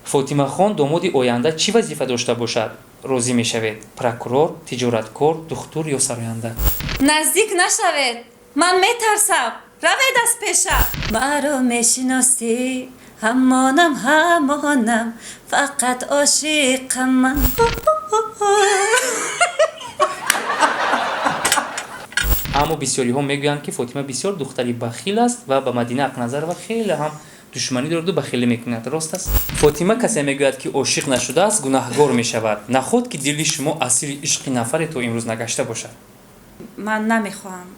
Фотимахон домоди оянда чӣ вазифа дошта бошад, розӣ мешавед? Прокурор, тиҷораткор, духтур ё сароянда? Наздик нашавед, ман метарсам, равед аз пешам. Маро мешиносӣ, ҳамонам, ҳамонам, фақат ошиқам ман. Аммо бисёриҳо мегӯянд, ки Фотима бисёр духтари бахил аст ва ба Мадина Ақназарова хеле ҳам душманӣ дораду бахилӣ мекунад. Рост аст? Фотима, касе мегӯяд, ки ошиқ нашудааст, гунаҳгор мешавад. Наход ки дили шумо асири ишқи нафаре то имрӯз нагашта бошад? Ман намехоҳам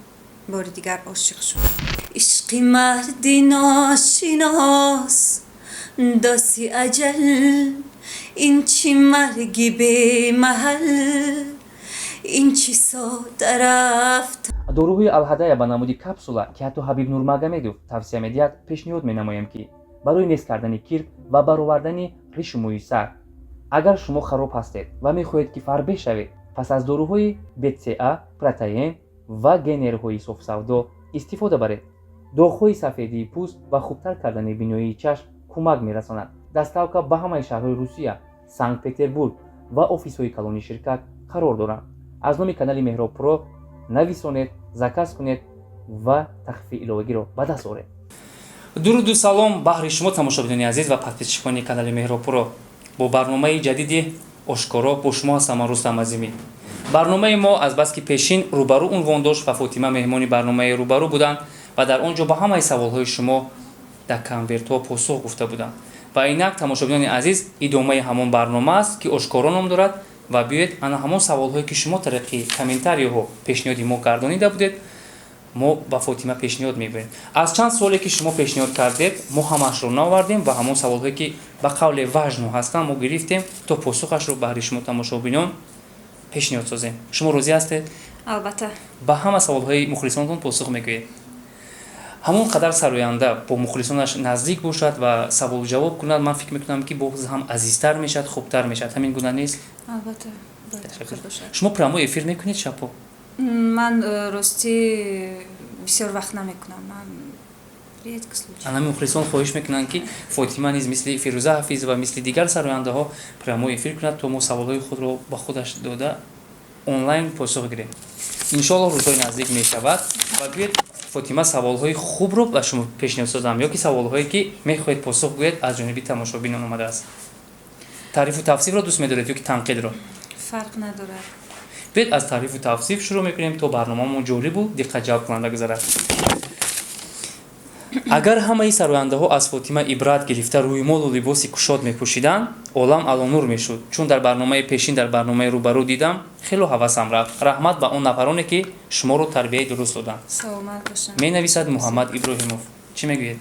бори дигар ошиқ шудам. Ишқи марди ношинос, доси аҷал, ин чӣ марги бемаҳал, ин чӣ сода рафт. Доруҳои Алҳадая ба намуди капсула, ки ҳатто Ҳабиб Нурмагомедов тавсия медиҳад, пешниҳод менамоем, ки барои нест кардани кирк ва баровардани ришу мӯи сар. Агар шумо хароб ҳастед ва мехоҳед, ки фарбеҳ шавед, пас аз доруҳои БЦА, протеин ва генерҳои софсавдо истифода баред. Доғҳои сафедии пӯст ва хубтар кардани биноии чашм кӯмак мерасонад. Доставка ба ҳамаи шаҳрҳои Русия, Санкт Петербург ва офисҳои калони ширкат қарор доранд. Аз номи канали Меҳроб Про нависонед, заказ кунед ва тахфифи иловагиро ба даст оред. Дуруду салом баҳри шумо, тамошобинони азиз ва подписчикони канали Меҳроб Про. Бо барномаи ҷадиди Ошкоро бо шумо ҳастам ман, Рустам Азимӣ. Барномаи мо азбаски пешин Рӯбарӯ унвон дошт ва Фотима меҳмони барномаи Рӯбарӯ буданд ва дар он ҷо ба ҳамаи саволҳои шумо дар конвертҳо посух гуфта буданд. Ва инак, тамошобинони азиз, идомаи ҳамон барнома аст, ки Ошкоро ном дорад. Ва биёед, ана ҳамон саволҳое, ки шумо тариқи комментариҳо пешниҳоди мо гардонида будед, мо ба Фотима пешниҳод мебарем. Аз чанд суоле, ки шумо пешниҳод кардед, мо ҳамаашро наовардем ва ҳамон саволҳое, ки ба қавле важно ҳастанд, мо гирифтем, то посухашро баҳри шумо, тамошобинон, пешниҳод созем. Шумо розӣ ҳастед? Албатта. Ба ҳама саволҳои мухлисонатон посух мегӯед. Ҳамон қадар сароянда бо мухлисонаш наздик бошад ва саволу ҷавоб кунад, ман фикр мекунам, ки боз ҳам азизтар мешавад, хубтар мешавад. Ҳамин гуна нест? Албатта, бояд. Шумо прямой эфир мекунед шабҳо? Ман ростӣ бисёр вақт намекунам, ман редко случай. Анами мухлисон хоҳиш мекунанд, ки Фотима низ мисли Фирӯза Ҳафизова, мисли дигар сарояндаҳо прямой эфир кунад, то мо саволҳои худро ба худаш дода, онлайн посух гирем. Иншоаллоҳ, рӯзҳои наздик мешавад. Ва биёед, Фотима, саволҳои хубро ба шумо пешниҳод созам ё ки саволҳое, ки мехоҳед посух гӯед, аз ҷониби тамошобинон омадааст. Таърифу тавсифро дӯст медоред ё ки танқидро? Фарқ надорад. Биёед, аз таърифу тавсиф шурӯъ мекунем, то барномаамон ҷолибу диққатҷалбкунанда гузарад. Агар ҳамаи сарояндаҳо аз Фотима ибрат гирифта, рӯймолу либоси кушод мепӯшиданд, олам алонур мешуд. Чун дар барномаи пешин, дар барномаи Рӯбарӯ дидам, хело ҳавасам рафт. Раҳмат ба он нафароне, ки шуморо тарбияи дуруст доданд. Саломат бошанд. Менависад Муҳаммад Иброҳимов. Чӣ мегӯед?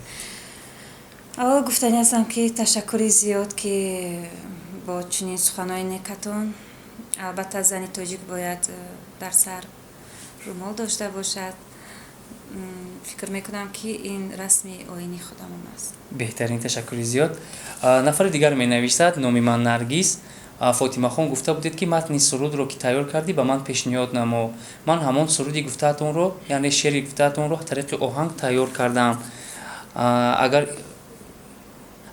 Аввал гуфтанӣ ҳастам, ки ташаккури зиёд, ки бо чунин суханои некатон. Албатта, зани тоҷик бояд дар сар румол дошта бошад. Фикр мекунам, ки ин расми оини худамон аст. Беҳтарин, ташаккури зиёд. Нафари дигар менависад: номи ман Наргиз. Фотимахон, гуфта будед, ки матни сурудро, ки тайёр кардӣ, ба ман пешниҳод намо. Ман ҳамон суруди гуфтаатонро, яъне шеъри гуфтаатонро тариқи оҳанг тайёр кардам.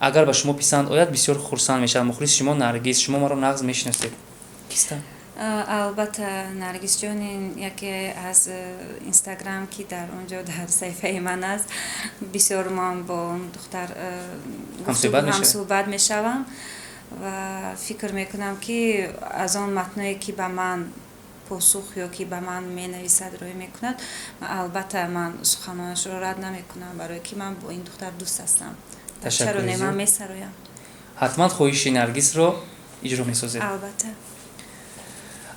Агар ба шумо писанд ояд, бисёр хурсанд мешавам. Мухлиси шумо Наргиз. Шумо маро нағз мешиносед, кистам? Албатта, Наргизҷон ин яке аз Инстаграм, ки дар он ҷо дар саҳифаи ман аст. Бисёр ман бо он духтар ҳамсӯҳбат мешавам ва фикр мекунам, ки аз он матное, ки ба ман посух ё ки ба ман менависад, рӯй мекунад, албатта, ман суханонашро рад намекунам, барое ки ман бо ин духтар дӯст ҳастам. Чаро не, ман месароям. Ҳатман хоҳиши Наргизро иҷро месозед. Албатта.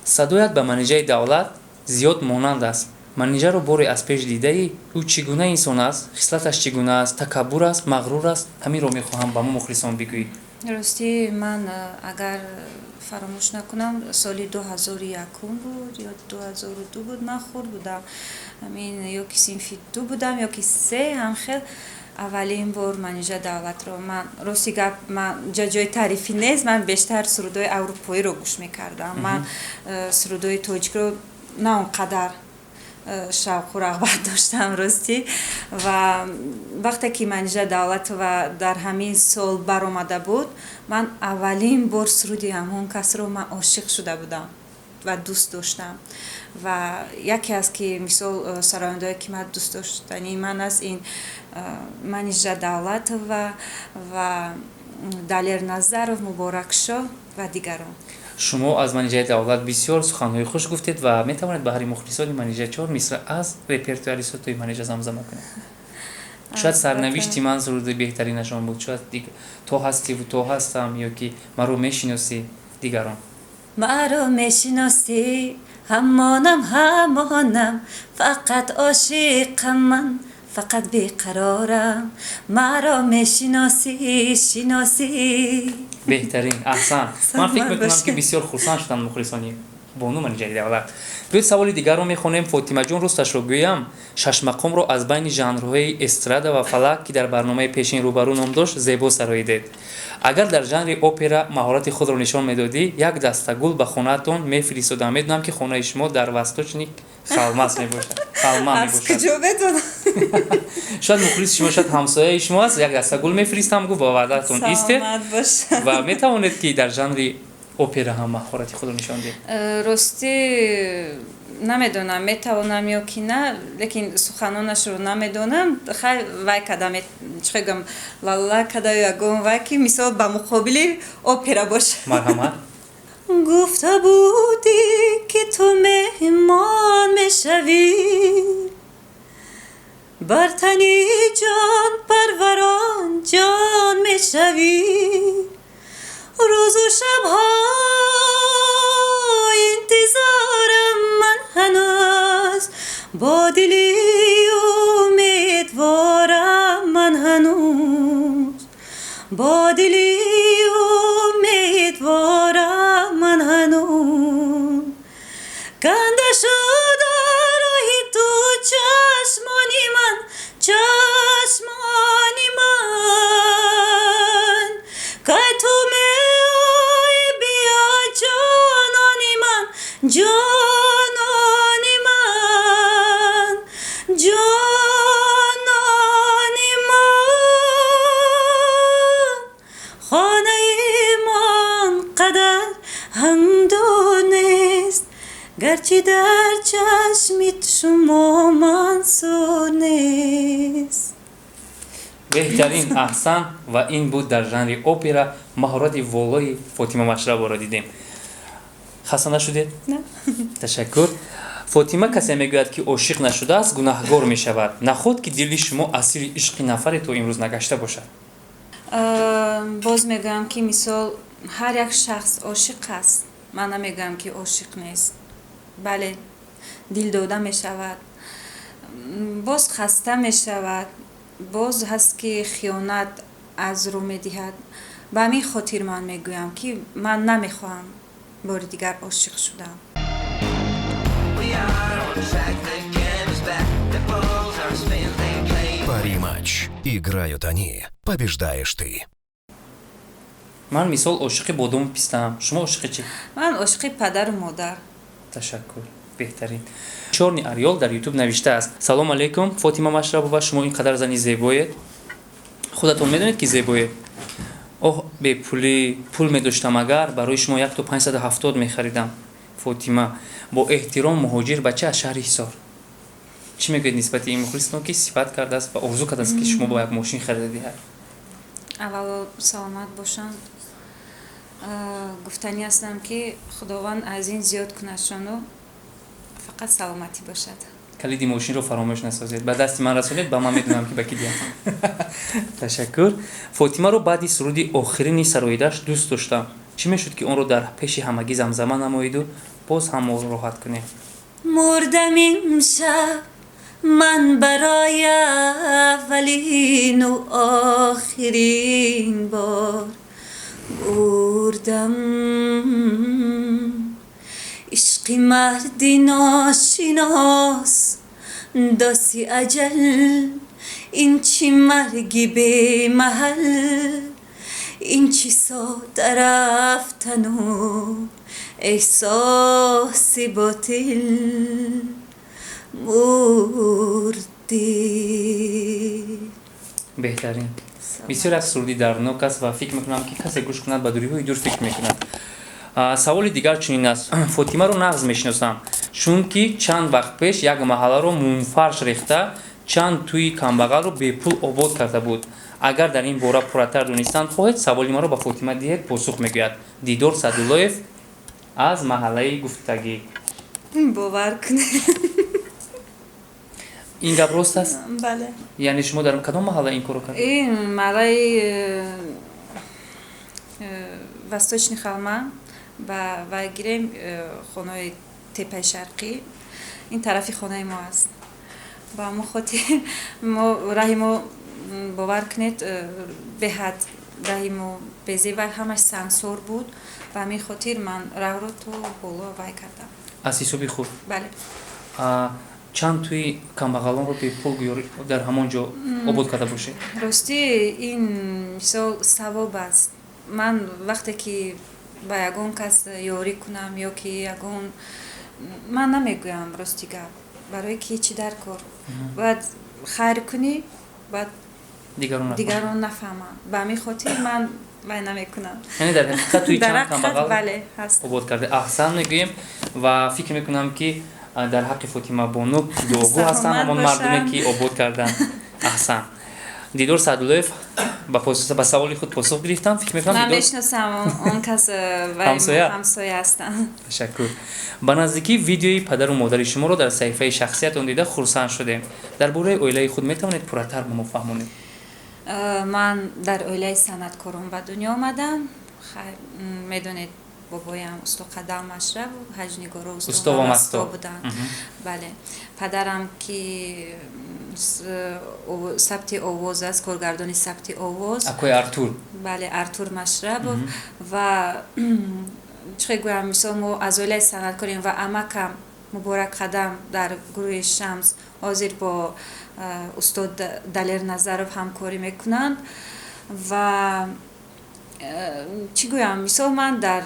Садоят ба Манижаи Давлат зиёд монанд аст. Манижаро боре аз пеш дидаӣ? Ӯ чӣ гуна инсон аст, хислаташ чӣ гуна аст, такаббур аст, мағрур аст? Ҳаминро мехоҳам ба мо мухлисон бигӯӣ. Ростӣ, ман агар фаромӯш накунам, соли 2001 буд ё 2002 буд, ман хурд будам, ҳамин ё ки синфи ду будам, ё ки се, ҳамхел аввалин бор Манижа Давлатро ман, рости гап, ман ҷои таърифӣ нест, ман бештар сурудҳои аврупоиро гӯш мекардам, ман сурудҳои тоҷикро на он қадар. Шавқу рағбат доштам, ростӣ. Ва вақте ки Манижа Давлатова дар ҳамин сол баромада буд, ман аввалин бор суруди ҳамон касро ман ошиқ шуда будам ва дӯст доштам. Ва яке аз ки мисол сарояндое, ки ман дӯст доштании ман аст, ин Манижа Давлатова ва Далер Назаров, Муборакшоҳ ва дигарон. Шумо аз Манижаи Давлат бисёр суханҳои хуш гуфтед ва метавонед ба ҳари мухлисони Манижа чор мисра аз репертуари сурудҳои Манижа замзама кунед. Шояд «Сарнавишти ман» суруди беҳтаринашон буд, шояд «То ҳастиву то ҳастам» ё ки «Маро мешиносӣ», дигарон. Маро мешиносӣ, ҳамонам, ҳамонам, фақат ошиқам ман, фақат беқарорам. Маро мешиносӣ, шиносӣ. Беҳтарин, аҳсан. Ман фикр мекунам, ки бисёр хурсанд шуданд мухлисони бону Манижаи Давлат. Биёед, саволи дигарро мехонем. Фотимаҷон, росташро гӯям, шашмақомро аз байни жанрҳои эстрада ва фалак, ки дар барномаи пешин рӯбарӯ ном дошт, зебо сароидед. Агар дар жанри опера маҳорати худро нишон медодӣ, як даста гул ба хонаатон мефиристодам. Медонам, ки хонаи шумо дар Восточный Холмас мебошад, Холма мебошад. Куҷо медонам? Шояд мухлиси шумо, шояд ҳамсояи шумо аст. Як даста гул мефиристам, гуфт, ба ваъдаатон истед ва метавонед, ки дар жанри опера ҳам маҳорати худро нишон диҳед. Ростӣ, намедонам, метавонам ё ки на, лекин суханонашро намедонам. Хай, вай када, чӣ гӯям, лалла када, ягон вай, ки мисол ба муқобили опера бошад. Марҳамат. Гуфта будӣ, ки ту меҳмон мешавӣ, бар тани ҷон парварон ҷон мешавӣ. Рӯзу шабҳо интизорам ман ҳанӯз, бо дили умедворам ман ҳанӯз, бо дили умедворам ман ҳанӯз. Канда шуда роҳи ту чашмони ман, чашмони ман. Кай ту меоӣ, биё, ҷонони ман, ҷонони ман, ҷонони ман. Хонаи мон қадар ҳам дур нест, гарчи дар чашми шумо мансур нест. Беҳтарин, аҳсан. Ва ин буд дар жанри опера маҳорати волои Фотима Машраборо дидем. Хаста нашудед? На. Ташаккур, Фотима. Касе мегӯяд, ки ошиқ нашудааст, гунаҳгор мешавад. Наход ки дили шумо асири ишқи нафаре то имрӯз нагашта бошад? Боз мегӯям, ки мисол ҳар як шахс ошиқ аст. Ман намегӯям, ки ошиқ нест. Бале, дил дода мешавад, боз хаста мешавад, боз ҳаст, ки хиёнат аз рӯ медиҳад. Ба ҳамин хотир ман мегӯям, ки ман намехоҳам бори дигар ошиқ шудам. We are on track, the game is back. The balls are spin, they play. Пари-матч. Играют они. Побеждаешь ты. Ман мисол ошиқи бодому пистаам. Шумо ошиқи чӣ? Ман ошиқи падару модар. Ташаккур, беҳтарин. Чорни Ариол дар Ютуб навиштааст: «Салом алейкум, Фотима Машрабова, шумо ин қадар зани зебоед, худатон медонед, ки зебоед. Оҳ, бепулӣ, пул медоштам агар, барои шумо як то 570 мехаридам. Фотима, бо эҳтиром, муҳоҷир бача аз шаҳри Ҳисор». Чӣ мегӯед нисбати ин мухлисатон, ки сифат кардааст ва орзу кардааст, ки шумо бо як мошин харида диҳад? Аввало, саломат бошанд. Гуфтанӣ ҳастам, ки Худованд аз ин зиёд кунадшону фақат саломатӣ бошад. Калиди мошинро фаромӯш насозед, ба дасти ман расонед, ба ман медонам, ки ба ки диҳам. Ташаккур. Фотимаро баъди суруди охирини сароидааш дӯст доштам. Чӣ мешуд, ки онро дар пеши ҳамагӣ замзама намоиду боз ҳам моро роҳат кунем? Мурдам имшаб ман барои аввалину охирин бор мурдам. Ишқи марди ношинос, доси аҷал, ин чӣ марги бемаҳал, ин чӣ сода рафтану эҳсоси ботил. Мурдӣ. Беҳтарин, бисёр як суруди дарднок аст ва фикр мекунам, ки касе гӯш кунад, ба дуриҳои дур фикр мекунад. Саволи дигар чунин аст: Фотимаро нағз мешиносам, чунки чанд вақт пеш як маҳалларо мумфарш рехта, чанд тӯи камбағалро бепул обод карда буд. Агар дар ин бора пурратар донистан хоҳед, саволи маро ба Фотима диҳед, посух мегӯяд. Дидор Садуллоев аз маҳаллаи гуфтагӣ. Бовар кунед. Ин гап рост аст? Бале. Яъне шумо дар кадом маҳалла ин корро кардед? Ин маҳаллаи Восточный Холма ба вай гирем, хонаи Тепаи Шарқӣ, ин тарафи хонаи мо аст. Ба ҳамон хотир мо раҳи мо, бовар кунед, беҳад раҳи мо безеба, ҳамаш сангсор буд. Ба ҳамин хотир ман раҳро то боло вай кардам. Аз ҳисоби худ? Бале. Чанд тӯи камбағалонро бепул дар ҳамон ҷо обод карда бошед? Ростӣ, ин мисол савоб аст. Ман вақте ки ба ягон кас ёрӣ кунам ё ки ягон, ман намегӯям, рости гап, барое ки чӣ дар кор, бояд хайр кунӣ, бояд дигарон нафаҳманд. Ба ҳамин хотир ман вай намекунам. Яъне дар ҳақиқат тӯи чанд камбағал бале, ҳаст. Обод карда. Аҳсан мегӯем ва фикр мекунам, ки дар ҳаққи Фотима бону дуогӯ ҳастанд ҳамон мардуме, ки обод карданд. Аҳсан. Дидор Саъдуллоев ба саволи худ посух гирифтам, фикр мекунам. Ман мешиносам он кас. Ҳамсоя. Ҳамсоя ҳастам. Ташаккур. Ба наздикӣ видеои падару модари шуморо дар саҳифаи шахсиятон дида хурсанд шудем. Дар бораи оилаи худ метавонед пурратар ба мо фаҳмонед? Ман дар оилаи санъаткорон ба дунё омадам. Медонед, бобоям усто Қадам Машрабов, ҳаҷнигоро усто ва масто буданд. Бале, падарам ки сабти овоз аст, коргардони сабти овоз. Акои Артур. Бале, Артур Машрабов. Ва чӣ гӯям, мисол, мо аз оилаи санъаткорем ва амакам Муборак Қадам дар гурӯҳи Шамс ҳозир бо устод Далер Назаров ҳамкорӣ мекунанд. Ва чӣ гӯям, мисол, ман дар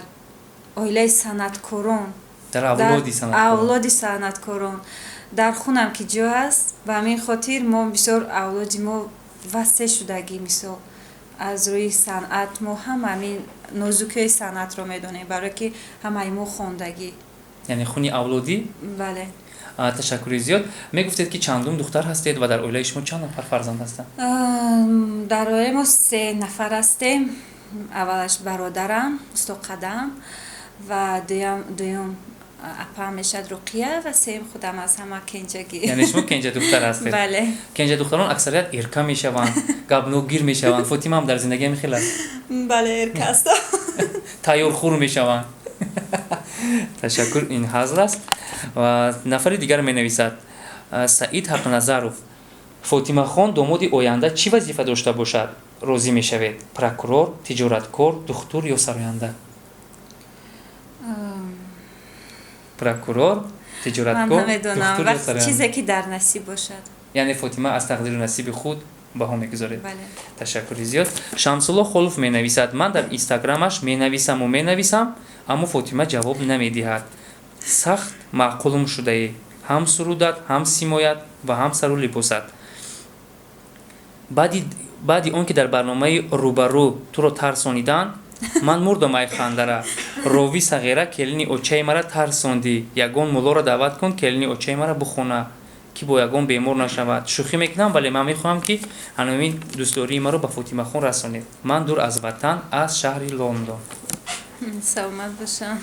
оилаи санъаткорон, дар авлоди санъаткорон, дар хунам ки ҷо аст. Ба ҳамин хотир мо бисёр, авлоди мо васеъ шудагӣ, мисол, аз рӯи санъат мо ҳама ҳамин нозукиҳои санъатро медонем, барое ки ҳамаи мо хондагӣ. Яъне хуни авлодӣ. Бале. Ташаккури зиёд. Мегуфтед, ки чандум духтар ҳастед ва дар оилаи шумо чанд нафар фарзанд ҳастанд? Дар оилаи мо се нафар ҳастем. Аввалаш бародарам усто Қадам ва дуюм апаам мешавад, Руқия, ва сеюм худам, аз ҳама кенҷагӣ. Яъне шумо кенҷа духтар ҳастед? Бале. Кенҷа духтарон аксарият эрка мешаванд, гапнокгир мешаванд. Фотима ҳам дар зиндагӣ ҳамин хел аст? Бале, эрка астам. Тайёрхӯр мешаванд. Ташаккур, ин ҳазл аст. Ва нафари дигар менависад, Саид Ҳақназаров: Фотимахон, домоди оянда чӣ вазифа дошта бошад, розӣ мешавед? Прокурор, тиҷораткор, духтур ё сароянда? Прокурор, тиҷораткор, духтур ё сароянда? Чизе ки дар насиб бошад. Яъне Фотима аз тақдиру насиби худ баҳо мегузоред. Ташаккури зиёд. Шамсулло Холов менависад: ман дар инстаграмаш менависаму менависам, аммо Фотима ҷавоб намедиҳад. Сахт маъқулум шудаӣ, ҳам сурудат, ҳам симоят ва ҳам сару либосат. Баъди он ки дар барномаи рӯбарӯ туро тарсониданд, ман мурдам ай хандара. Ровӣ сағира, келини очаи мара тарсондӣ. Ягон муллоро даъват кун, келини очаи мара бухона, ки бо ягон бемор нашавад. Шӯхӣ мекунам, вале ман мехоҳам, ки ҳаномин дӯстдории маро ба Фотимахон расонед. Ман дур аз ватан, аз шаҳри Лондон. Саломат бошам.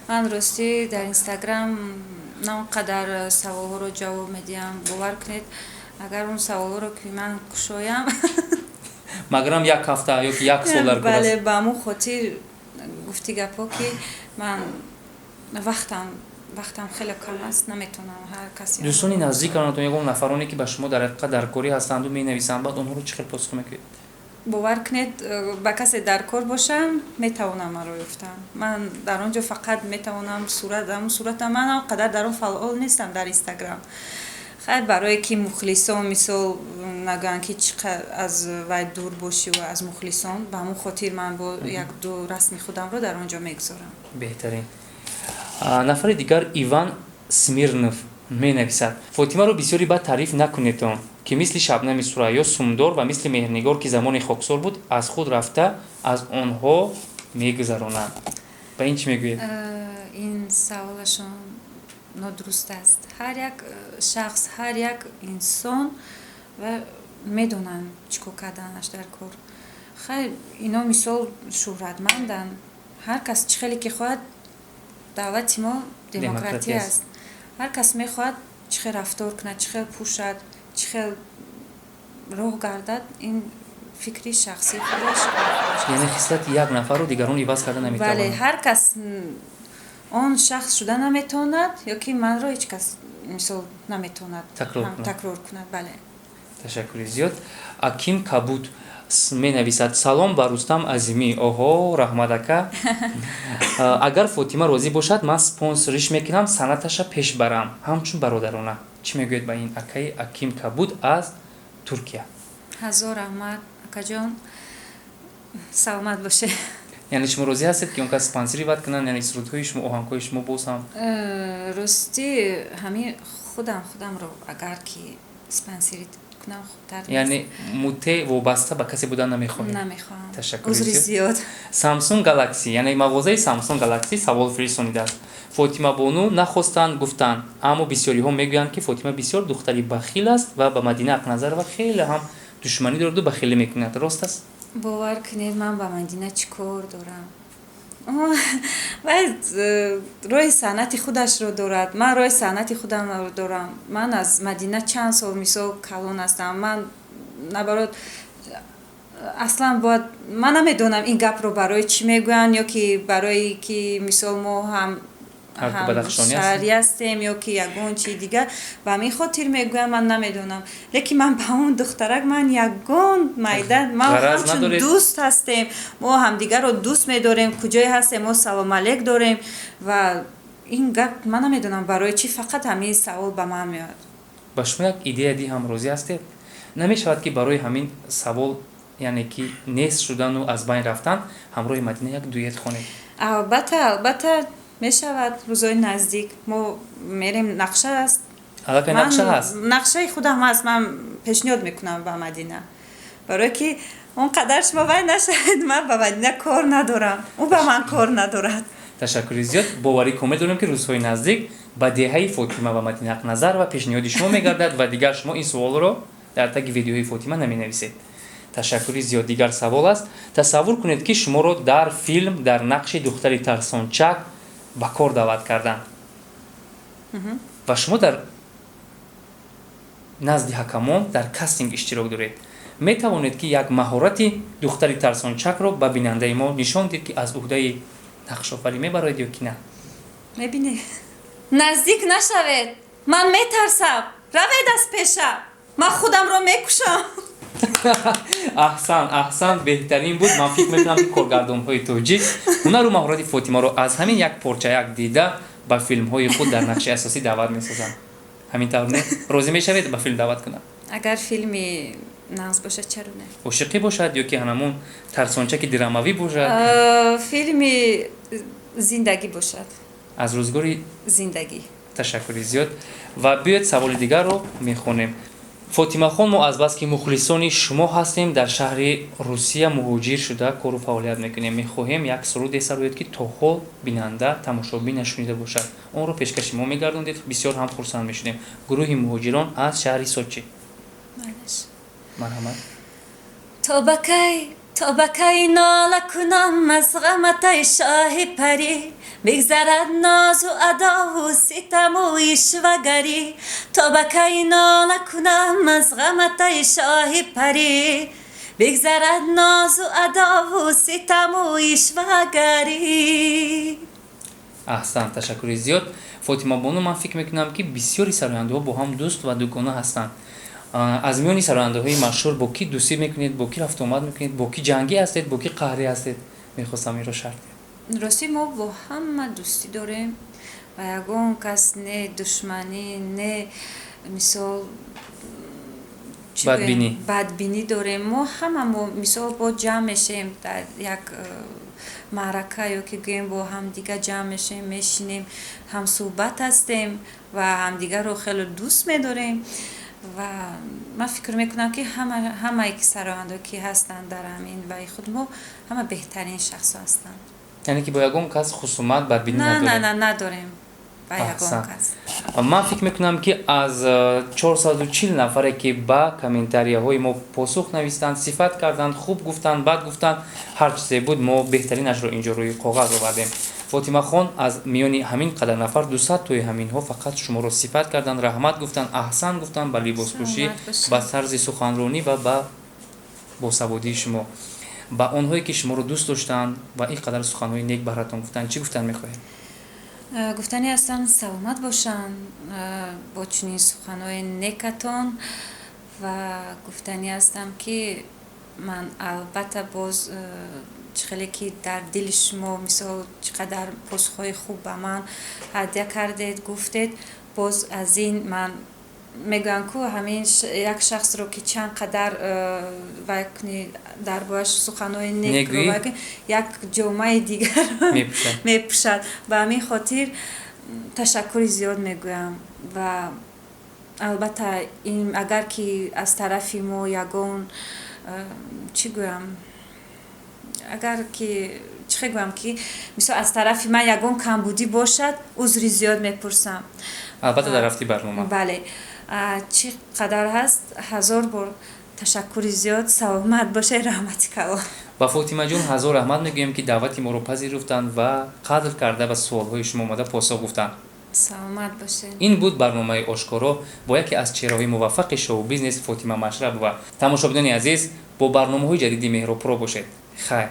Ман ростӣ дар Инстаграм на он қадар саволҳоро ҷавоб медиҳам. Бовар кунед, агар он саволҳоро ки ман кушоям, магарам як ҳафта ё ки як сол дар кор. Бале, ба ҳамон хотир гуфти гапҳо, ки ман вақтам хеле кам аст, наметавонам ҳар касе. Дӯстони наздиканатон, ягон нафароне, ки ба шумо дар ҳақиқат даркорӣ ҳастанду менависанд, баъд онҳоро чӣ хел посух мекунед? Бовар кунед, ба касе дар кор бошам, метавонам маро ёфтам. Ман дар он ҷо фақат метавонам сурат, ҳамун суратам. Ман он қадар дар он фаъол нестам дар Инстаграм. Хайр, барое ки мухлисон, мисол, нагӯянд, ки чӣ аз вай дур бошӣ ва аз мухлисон, ба ҳамон хотир ман бо як-ду расми худамро дар он ҷо мегузорам. Беҳтарин. Нафари дигар, Иван Смирнов Менависад: Фотимаро бисёри бад таъриф накунедон, ки мисли Шабнами Сурайё сумдор ва мисли Меҳрнигор, ки замоне хоксор буд, аз худ рафта аз онҳо мегузаронанд. Ба ин чӣ мегӯед? Ин саволашон нодуруст аст. Ҳар як шахс, ҳар як инсон ва медонанд, чӣ кор карданаш дар кор. Хайр, ино мисол шӯҳратманданд. Ҳар кас чӣ хеле ки хоҳад, давлати мо демократия аст. Ҳар кас мехоҳад чӣ хел рафтор кунад, чӣ хел пӯшад, чӣ хел роҳ гардад, ин фикри шахсии худаш. Яъне хислати як нафарро дигарон иваз карда наметавонанд. Бале, ҳар кас он шахс шуда наметавонад ё ки манро ҳеҷ кас мисол наметавонад такрор кунад, бале. Ташаккури зиёд. Аким Кабуд менависад: салом ба Рустам Азимӣ. Оҳо, раҳмат, ака. Агар Фотима розӣ бошад, ман спонсориш мекунам, санъаташа пеш барам ҳамчун бародарона. Чӣ мегӯед ба ин акаи Аким Кабуд аз Туркия? Ҳазор раҳмат, акаҷон, саломат бошед. Яъне шумо розӣ ҳастед, ки он кас спонсорӣ бад кунанд, яъне сурудҳои шумо, оҳангҳои шумо боз ҳам? Ростӣ, ҳамин худам худамро агар ки спонсорӣ кунам, хубтар. Яъне муте вобаста ба касе будан намехоҳед? Намехоҳам. Ташаккури. Узри зиёд. Самсунг Галакси, яъне мағозаи Самсунг Галакси савол фиристонидааст: Фотима бону нахостанд гуфтанд, аммо бисёриҳо мегӯянд, ки Фотима бисёр духтари бахил аст ва ба Мадина Ақназарова хеле ҳам душманӣ дораду бахилӣ мекунад. Рост аст? Бовар кунед, ман ба Мадина чӣ кор дорам? Вай роҳи санъати худашро дорад, ман роҳи санъати худамро дорам. Ман аз Мадина чанд сол мисол калон ҳастам. Ман наоборот, аслан бояд, ман намедонам, ин гапро барои чӣ мегӯянд, ё ки барои ки мисол мо ҳам ҳамшаҳрӣ ҳастем ё ки ягон чи дигар ба ҳамин хотир мегӯям, ман намедонам. Лекин ман ба он духтарак ман ягон майда, ман ҳамчун дӯст ҳастем, мо ҳамдигарро дӯст медорем, куҷое ҳастем, мо салом алек дорем. Ва ин гап ман намедонам, барои чӣ фақат ҳамин савол ба ман меояд. Ба шумо як идея диҳам, розӣ ҳастед? Намешавад, ки барои ҳамин савол, яъне ки нест шудану аз байн рафтан, ҳамроҳи Мадина як дуэт хонед? Албатта, албатта мешавад. Рӯзои наздик мо мерем, нақша аст. Аллакай нақша ҳаст? Нақшаи худам ҳаст, ман пешниҳод мекунам ба Мадина, барое ки он қадар шумо вай нашавед, ман ба Мадина кор надорам, ӯ ба ман кор надорад. Ташаккури зиёд. Боварӣ комил дорем, ки рӯзҳои наздик ба деҳаи Фотима ва Мадина Ақназар ва пешниҳоди шумо мегардад ва дигар шумо ин суолро дар таги видеои Фотима наменависед. Ташаккури зиёд. Дигар савол аст: тасаввур кунед, ки шуморо дар филм дар нақши духтари тарсончак ба кор даъват карданд ва шумо дар назди ҳакамон дар кастинг иштирок доред. Метавонед, ки як маҳорати духтари тарсончакро ба бинандаи мо нишон диҳед, ки аз уҳдаи нақшофарӣ мебароед ё ки на? Мебинед. Наздик нашавед, ман метарсам, равед аз пешам, ман худамро мекушам. Аҳсан, аҳсан, беҳтарин буд. Ман фикр мекунам, ки коргардонҳои тоҷик ҳунару маҳорати Фотимаро аз ҳамин як порчаяк дида, ба филмҳои худ дар нақши асосӣ даъват месозанд. Ҳамин тавр не? Розӣ мешавед, ба филм даъват кунанд? Агар филми нағз бошад, чаро не? Ошиқӣ бошад ё ки ҳанамун тарсончаки драмавӣ бошад? Филми зиндагӣ бошад. Аз рӯзгори зиндагӣ. Ташаккури зиёд. Ва биёед, саволи дигарро мехонем. Фотимахон, мо азбаски мухлисони шумо ҳастем, дар шаҳри Русия муҳоҷир шуда кору фаъолият мекунем, мехоҳем як суруде сароед, ки то ҳол бинанда, тамошобин нашунида бошад. Онро пешкаши мо мегардондед, бисёр ҳам хурсанд мешудем. Гурӯҳи муҳоҷирон аз шаҳри Сочи, марҳамат. То ба кай, то ба кай нола кунам аз ғамат, ай шоҳи парӣ? Бигзарад нозу адову ситаму ишвагарӣ. То ба кай нола кунам аз ғамат, ай шоҳи парӣ? Бигзарад нозу адову ситаму ишвагарӣ. Аҳсан, ташаккури зиёд, Фотима бону. Ман фикр мекунам, ки бисёри сарояндаҳо бо ҳам дӯст ва дугона ҳастанд. Аз миёни сарояндаҳои машҳур бо кӣ дӯстӣ мекунед, бо кӣ рафтуомад мекунед, бо кӣ ҷангӣ ҳастед, бо кӣ қаҳрӣ ҳастед? Мехостам инро шарҳ диҳед. Ростӣ, мо бо ҳама дӯстӣ дорем ва ягон кас не душманӣ, не мисол чӣ бадбинӣ. Гӯем, бадбинӣ дорем. Мо ҳама мо мисол бо ҷамъ мешем дар як Маърака ё ки гӯем, бо ҳамдига ҷамъ мешавем, мешинем, ҳамсӯҳбат ҳастем ва ҳамдигарро хеле дӯст медорем. Ва ман фикр мекунам, ки ҳамае ки сарояндо ки ҳастанд дар ҳамин ваи худ мо, ҳама беҳтарин шахсо ҳастанд. Яъне ки бо ягон кас хусумат, бадбинӣ На, на. надоред? На, надорем ба ягон кас. Ман фикр мекунам, ки аз 440 нафаре, ки ба комментарияҳои мо посух навистанд, сифат карданд, хуб гуфтанд, бад гуфтанд, ҳар чизе буд, мо беҳтаринашро инҷо рӯи коғаз овардем. Фотимахон, аз миёни ҳамин қадар нафар 200 тои ҳаминҳо фақат шуморо сифат карданд, раҳмат гуфтанд, аҳсан гуфтанд ба либоспӯшӣ, Саломат бошед. ба тарзи суханронӣ ва ба босаводии шумо. Ба онҳое, ки шуморо дӯст доштанд ва ин қадар суханҳои нек баҳратон гуфтанд, чӣ гуфтан мехоҳед? Гуфтанӣ ҳастам, саломат бошанд бо чунин суханҳои некатон. Ва гуфтанӣ ҳастам, ки ман албатта боз чӣ хеле ки дар дили шумо, мисол, чӣ қадар посухҳои хуб ба ман ҳадя кардед, гуфтед, боз аз ин ман мегӯям, ку ҳамин як шахсро ки чанд қадар вай кунӣ, дар борааш суханҳои некро Некгӯӣ? вай кунӣ, як ҷомаи дигар мепӯшад. мепӯшад. Ба ҳамин хотир ташаккури зиёд мегӯям. Ва албатта ин агар ки аз тарафи мо ягон чӣ гӯям, агар ки чӣ хел гӯям, ки мисол аз тарафи ман ягон камбудӣ бошад, узри зиёд мепурсам. Албатта, дар рафти барнома. Бале, чӣ қадар ҳаст, ҳазор бор ташаккури зиёд, саломат бошед, раҳмати калон. Ба Фотимаҷон ҳазор раҳмат мегӯем, ки даъвати моро пазируфтанд ва қадр карда ба суолҳои шумо омада посух гуфтанд. Саломат бошед. Ин буд барномаи «Ошкоро» бо яке аз чеҳраҳои муваффақи шоу-бизнес Фотима Машрабова. Тамошобинони азиз, бо барномаҳои ҷадиди Меҳробпуро бошед. Хайр.